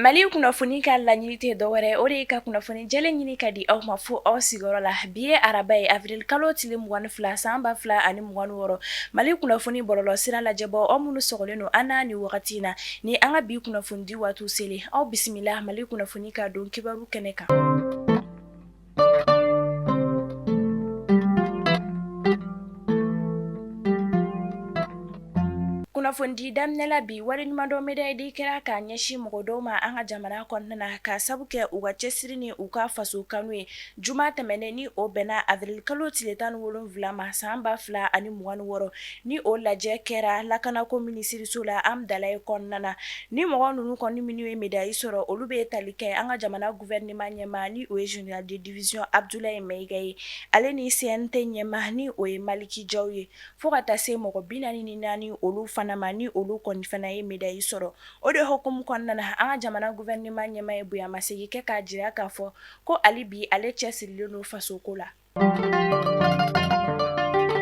Mali kunnafoni ka laɲini tɛ dɔwɛrɛ, o de ye ka kunnafoni jɛlen ɲini ka di aw ma fo aw sigiyɔrɔ la. Bi ye araba ye, avril kalo tile 22 san 2026. Mali kunnafoni bɔlɔlɔ sira lajɛbɔ, aw minnu sɔgɔlen don an na nin wagati in na, ni an ka bi kunnafoni di waati selen, aw bisimila Mali kunnafoni ka don kibaru kɛnɛ kan. Kunnafonidi daminɛ la bi, waleɲumandɔn médaille di kɛra k'a ɲɛsin mɔgɔ dɔw ma an ka jamana kɔnɔna na, k'a sabu kɛ u ka cɛsiri ni u ka faso kanu ye. Juma tɛmɛnen, ni o bɛnna avril kalo tile 17 ma san 2026, ni o lajɛ kɛra lakanako minisiriso la Hamdallaye kɔnɔna na. Ni mɔgɔ ninnu kɔni minnu ye médaille sɔrɔ, olu bɛ tali kɛ an ka jamana gouvernement ɲɛmaa, ni o ye général de division Abdoulaye Maïga ye, ale ni CNT ɲɛmaa, ni o ye Maliki Jaw ye, fo ka taa se mɔgɔ 44 olu fana ma, ni olu kɔni fana ye médaille sɔrɔ. O de hukumu kɔnɔna na, an ka jamana gouvernement ɲɛmaa ye bonyamasegin kɛ k'a jira k'a fɔ ko hali bi ale cɛsirilen don fasoko la.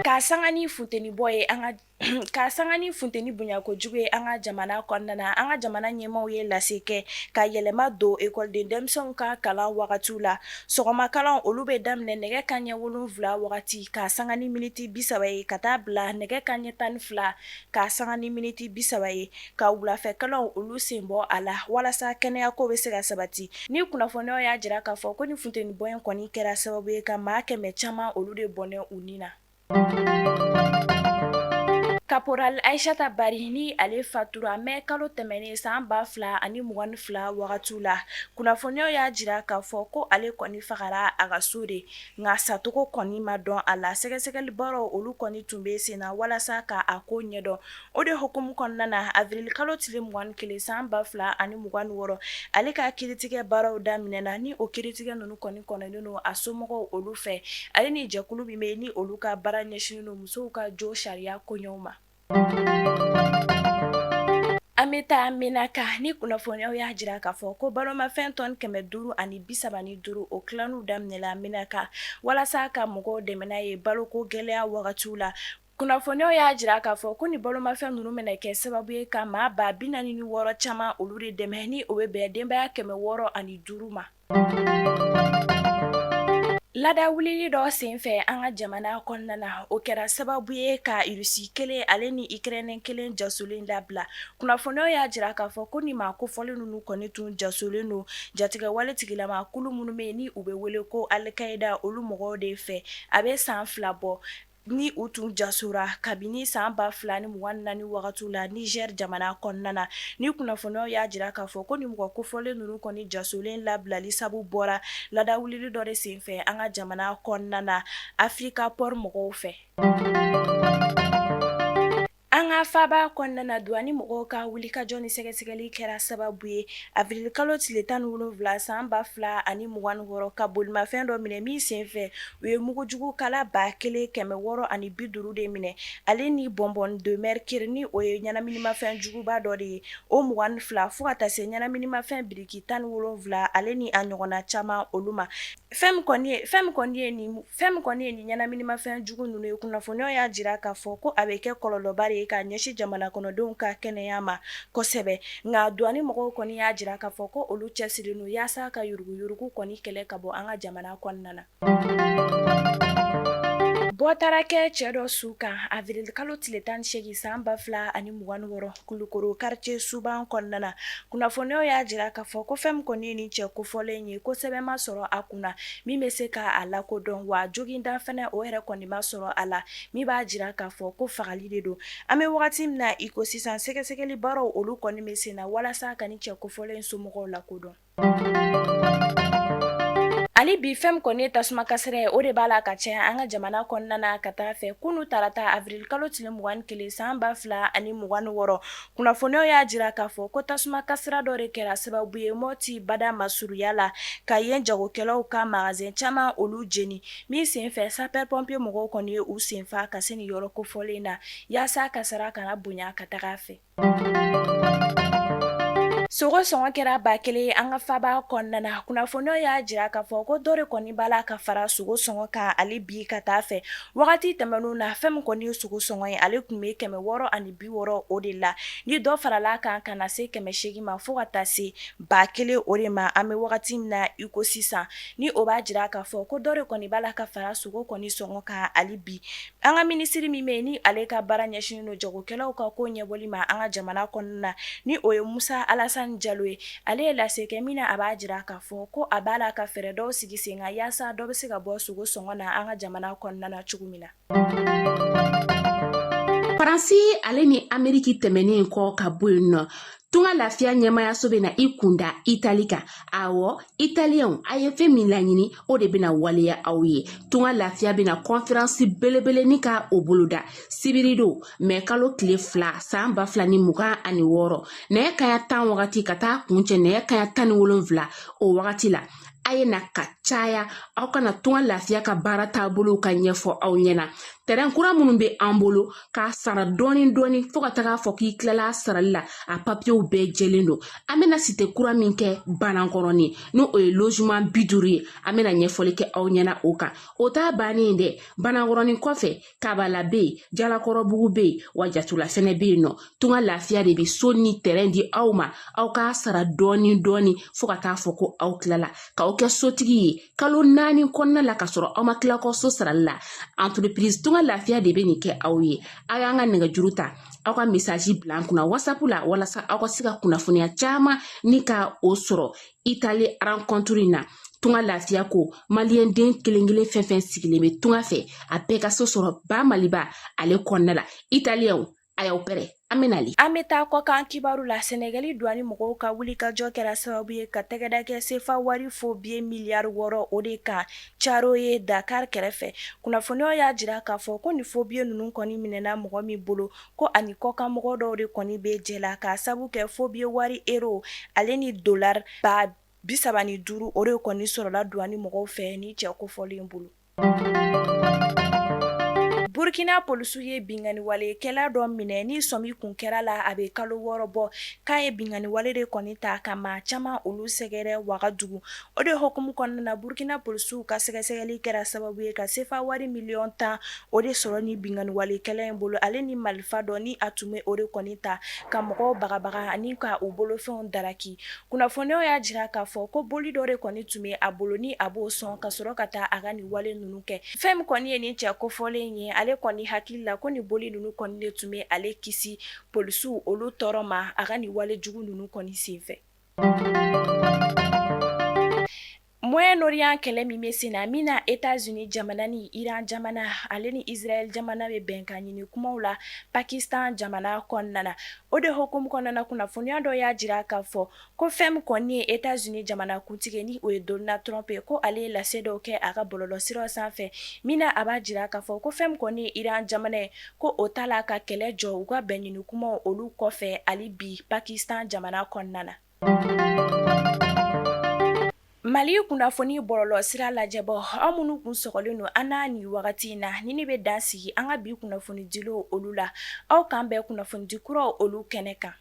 K'a sanga ni funteni bɔ ye an ka K'a sanga ni funteni bonya kojugu ye an ka jamana kɔnɔna na, an ka jamana ɲɛmaaw ye lase kɛ ka yɛlɛma don ekɔliden denmisɛnw ka kalan wagatiw la. Sɔgɔma kalan, olu bɛ daminɛ nɛgɛ kanɲɛ 7 wagati k'a sanga ni miniti 30 ye ka taa bila nɛgɛ kanɲɛ 12 k'a sanga ni miniti 30 ye, ka wulafɛ kalanw olu sen bɔ a la walasa kɛnɛyako bɛ se ka sabati. Ni kunnafoniyaw y'a jira k'a fɔ ko ni funteni bɔ in kɔni kɛra sababu ye ka maa 100 caman olu de bɔnɛ u ni na. Caporal Aïssata Bari, ni ale fatura mai kalo tɛmɛnen san 2022 wagatiw la, kunnafoniyaw y'a jira k'a fɔ ko ale kɔni fagara a ka so de, nka sacogo kɔni ma dɔn a la. Sɛgɛsɛgɛli baaraw olu kɔni tun bɛ sen na walasa ka a ko ɲɛdɔn. O de hukumu kɔnɔna na, avril kalo tile 21 san 2026, ale ka kiiritigɛ baaraw daminɛna. Ni o kiiritigɛ ninnu kɔni kɔnɔnen don a somɔgɔw olu fɛ, ale ni jɛkulu min bɛ ni olu ka baara ɲɛsinnen don musow ka jo sariya koɲɛw ma. An bɛ taa Menaka, ni kunnafoniyaw y'a jira k'a fɔ ko balomafɛn tɔni 535, o tilanniw daminɛla Menaka walasa ka mɔgɔw dɛmɛ n'a ye baloko gɛlɛya wagatiw la. Kunnafoniyaw y'a jira k'a fɔ ko ni balomafɛn ninnu bɛna kɛ sababu ye ka maa 46 000 caman olu de dɛmɛ, ni o bɛ bɛn denbaya 605 ma. Lada wulili dɔ senfɛ an ka jamana kɔnɔna na, o kɛra sababu ye ka Irisi kelen ale ni Ikɛrɛnɛ kelen jasolen labila. Kunnafoniyaw y'a jira k'a fɔ ko ni maa kofɔlen ninnu kɔni tun jasolen don jatigɛwale tigilama kulu minnu bɛ yen ni u bɛ wele ko Alikaida olu mɔgɔw de fɛ, a bɛ san 2 bɔ ni u tun jasora kabini san 2024 wagati la Niger jamana kɔnɔna na. Ni kunnafoniyaw y'a jira k'a fɔ ko ni mɔgɔ kofɔlen ninnu kɔni jasolen labilali sabu bɔra lada wulili dɔ de senfɛ an ka jamana kɔnɔna na Africa Port mɔgɔw fɛ. An ka faaba kɔnɔna na, duwani mɔgɔw ka wulikajɔ ni sɛgɛsɛgɛli kɛra sababu ye avril kalo tile 17 san 2026 ka bolimafɛn dɔ minɛ min senfɛ u ye mugujugu kala 1650 de minɛ, ale ni bonbonne de mercure, ni o ye ɲɛnaminimafɛn juguba dɔ de ye, o 22, fo ka taa se ɲɛnaminimafɛn biriki 17 ale ni a ɲɔgɔnna caman olu ma. Fɛn min kɔni ye nin ɲɛnaminimafɛn jugu ninnu ye, kunnafoniyaw y'a jira k'a fɔ ko a bɛ kɛ kɔlɔlɔba de ye ka ɲɛsin jamana kɔnɔdenw ka kɛnɛya ma kosɛbɛ. Nka duwani mɔgɔw kɔni y'a jira k'a fɔ ko olu cɛsirilen don yaasa ka yuruguyurugu kɔni kɛlɛ ka bɔ an ka jamana kɔnɔna na. Bɔ taara kɛ cɛ dɔ su kan avril kalo tile 18 san 2026 Kulukoro quartier Suban kɔnɔna na. Kunnafoniyaw y'a jira k'a fɔ ko fɛn min kɔni ye nin cɛ kofɔlen ye, ko sɛbɛn ma sɔrɔ a kunna min bɛ se ka a lakodɔn, wa joginda fana o yɛrɛ kɔni ma sɔrɔ a la min b'a jira k'a fɔ ko fagali de don. An bɛ wagati min na i ko sisan, sɛgɛsɛgɛli baaraw olu kɔni bɛ sen na walasa ka nin cɛ kofɔlen somɔgɔw lakodɔn. Hali bi, fɛn min kɔni ye tasuma kasara ye, o de b'a la ka caya an ka jamana kɔnɔna na ka taa fɛ. Kunu tarata avril kalo tile 21 san 2026, kunnafoniyaw y'a jira k'a fɔ ko tasuma kasara dɔ de kɛra sababu ye Mɔti bada masurunya la ka yen jagokɛlaw ka magasin caman olu jeni, min senfɛ sapeur pompier mɔgɔw kɔni ye u senfa ka se nin yɔrɔ kofɔlen na yaasa kasara kana bonya ka taga a fɛ. Sogo sɔngɔ kɛra 1000 ye an ka faba kɔnɔna na. Kunnafoniyaw y'a jira k'a fɔ ko dɔ de kɔni b'a la ka fara sogo sɔngɔ kan hali bi ka taa fɛ. Wagati tɛmɛnenw na, fɛn min kɔni ye sogo sɔngɔ ye, ale tun bɛ 660 o de la. Ni dɔ farala kan ka na se 800 ma fo ka taa se 1000 o de ma an bɛ wagati min na iko sisan. Ni o b'a jira k'a fɔ ko dɔ de kɔni b'a la ka fara sogo kɔni sɔngɔ kan hali bi. An ka minisiri min bɛ yen ni ale ka baara ɲɛsinnen don jagokɛlaw ka ko ɲɛbɔli ma an ka jamana kɔnɔna na, ni o ye Musa Alasani Jalo ye, ale ye lase kɛ min na a b'a jira k'a fɔ ko a b'a la ka fɛɛrɛ dɔw sigi sen kan yaasa dɔ bɛ se ka bɔ sogo sɔngɔ na an ka jamana kɔnɔna na cogo min na. Faransi ale ni Ameriki tɛmɛnen kɔ ka bɔ yen nɔ, Tunga Lafiya ɲɛmayaso bɛna i kunda Itali kan. Awɔ, Italiyɛnw, a ye fɛn min laɲini, o de bɛna waleya aw ye. Tunga Lafiya bɛna kɔnferansi belebele ni ka o boloda sibiridon mɛ kalo tile 2 san 2026, nɛgɛ kaɲa 10 wagati ka taa kuncɛ nɛgɛ kaɲa 17 o wagati la. A ye na ka caya, aw ka na Tunga Lafiya ka baara taabolow ka ɲɛfɔ aw ɲɛna. Tɛrɛn kura minnu bɛ an bolo k'a sara dɔɔni dɔɔni fo ka taga fɔ k'i tilala a sarali la, a papiyew bɛɛ jɛlen don. An bɛna site kura min kɛ Banankɔrɔni, n'o o ye logement 50 ye, an bɛna ɲɛfɔli kɛ aw ɲɛna o kan. O t'a bannen dɛ. Banankɔrɔni kɔfɛ, Kabala bɛ yen, Jalakɔrɔbugu bɛ yen, wa Jatula fɛnɛ bɛ yen nɔ. Tunga Lafiya de bɛ so ni tɛrɛn di aw ma, aw k'a sara dɔɔni dɔɔni fo ka taa fɔ ko aw tilala, k'aw kɛ sotigi ye kalo 4 kɔnɔna la, ka sɔrɔ aw ma tila kɔ so sarali la. Entreprise Tunga Lafiya de bɛ nin kɛ aw ye. Aw y'an ka nɛgɛjuru ta, aw ka message bila an kunna WhatsApp la, walasa aw ka se ka kunnafoniya caman ni ka o sɔrɔ Itali rencontre in na. Tunga Lafiya ko maliyɛn den kelen kelen fɛn fɛn sigilen bɛ tunga fɛ, a bɛɛ ka so sɔrɔ ba Maliba ale kɔnɔna la. Italiyɛnw, a y'aw pɛrɛ, an bɛ nali. An bɛ taa kɔkan kibaru la. Sɛnɛgali duwani mɔgɔw ka wulikajɔ kɛra sababu ye ka tɛgɛda kɛ sefa wari faux billet miliyari 6 o de kan Caroye Dakar kɛrɛfɛ. Kunnafoniyaw y'a jira k'a fɔ ko nin faux billet ninnu kɔni minɛna mɔgɔ min bolo, ko ani kɔkan mɔgɔ dɔw de kɔni bɛ jɛ la, k'a sabu kɛ faux billet wari euro ale ni dolari 35,000 o de kɔni sɔrɔla duwani mɔgɔw fɛ ni cɛ kofɔlen bolo. Burkina polisiw ye binkanniwalekɛla dɔ minɛ ni sɔmi kun kɛra la a bɛ kalo 6 bɔ, k'a ye binkanniwale de kɔni ta ka maa caman olu sɛgɛrɛ Wagadugu. O de hukumu kɔnɔna na, Burkina polisiw ka sɛgɛsɛgɛli kɛra sababu ye ka sefa wari miliyɔn 10 o de sɔrɔ ni binkanniwalekɛla in bolo, ale ni marifa dɔ ni a tun bɛ o de kɔni ta ka mɔgɔw bagabaga ani ka u bolofɛnw daraki. Kunnafoniyaw y'a jira k'a fɔ ko boli dɔ de kɔni tun bɛ a bolo ni a b'o sɔn ka sɔrɔ ka taa a ka nin wale ninnu kɛ. Fɛn min kɔni ye nin cɛ kofɔlen ye, ale kɔni hakili la ko nin boli ninnu kɔni de tun bɛ ale kisi polisiw olu tɔɔrɔ ma a ka nin wale jugu ninnu kɔni senfɛ. Moyen-Orient kɛlɛ min bɛ sen na, min na Etats-Unis jamana ni Iran jamana ale ni Israël jamana bɛ bɛnkan ɲini kumaw la Pakistan jamana kɔnɔna na. O de hukumu kɔnɔna na, kunnafoniya dɔ y'a jira k'a fɔ ko fɛn min kɔni ye Etats-Unis jamana kuntigi ni o ye Donald Trump ye, ko ale ye lase dɔw kɛ a ka bɔlɔlɔsiraw sanfɛ, min na a b'a jira k'a fɔ ko fɛn min kɔni ye Iran jamana ye, ko o t'a la ka kɛlɛ jɔ u ka bɛn ɲini kumaw olu kɔfɛ hali bi Pakistan jamana kɔnɔna na. Mali kunnafoni bɔlɔlɔ sira lajɛbɔ, aw minnu kun sɔgɔlen don an na nin wagati in na, ni ne bɛ dan sigi an ka bi kunnafoni dilenw olu la. Aw k'an bɛn kunnafonidi kuraw olu kɛnɛ kan.